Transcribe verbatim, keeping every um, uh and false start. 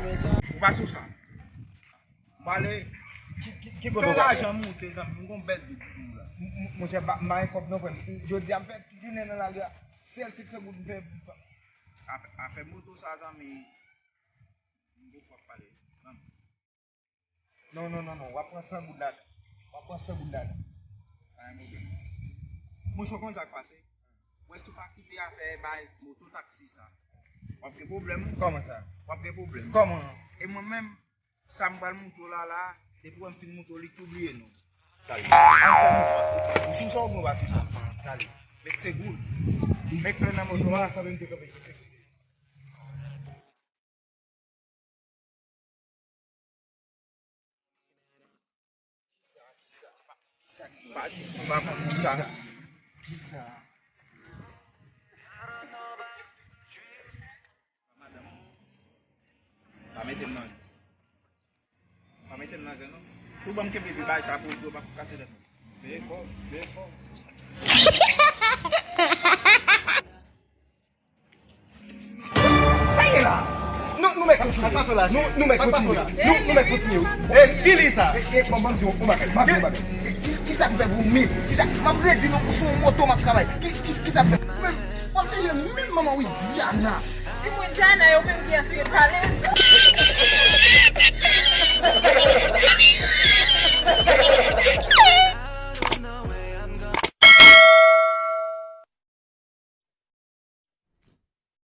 Ou pa sou sa. M prale ki, ki, ki kote fè w prale? Lajan moute, zanmi m, m gon bèl de pou nou la. M, m, monchè, m pa, m pa gen kòb non, frè m. Si jodi a m fè tounen nan lari a, sèl senk san goud m fè. Afè, afè moto sa, zanmi, m gon kòb pale. Zanmi. Non, non, non, non. W ap pran san goud ladan. W ap pran san goud ladan. Pa gen pwoblèm. Monchè, w konn sa k pase? Mwen, si w pa kite afè bay moto taksi sa, w ap gen pwoblèm, wi. Kòman sa? W ap gen pwoblèm. Kòman? E mwen menm, sa m pral moute w la, la, depi w wè m fin moute w, li tou bliye non. Tale. Ou sou sa ou mwen pa sou sa? Tale. Met se goud. Met plen nan moto a. Pa di, pa konn sa. Pa mete m nan zen. Pa mete m nan zen, non. Si w ban m kenbe epi bay sa pou ou, w p ap kase tèt mwen. Befò, befò. Sa ye la? Nou, nou mèt kontinye. Nou, nou mèt kontinye. Nou, nou mèt kontinye, wi. E, ki li sa? E, e, bon, bon, di yon bagay. Bon, di yon bagay. E, ki, ki sa k fè pou ou menm? Ki sa? M ap redi nou, sou yon moto m ap travay. Ki, ki, ki sa k fè? Men, w ap chanje menm manman, wi, Diana. Di mwen Diana, yo menm ki asouye palez.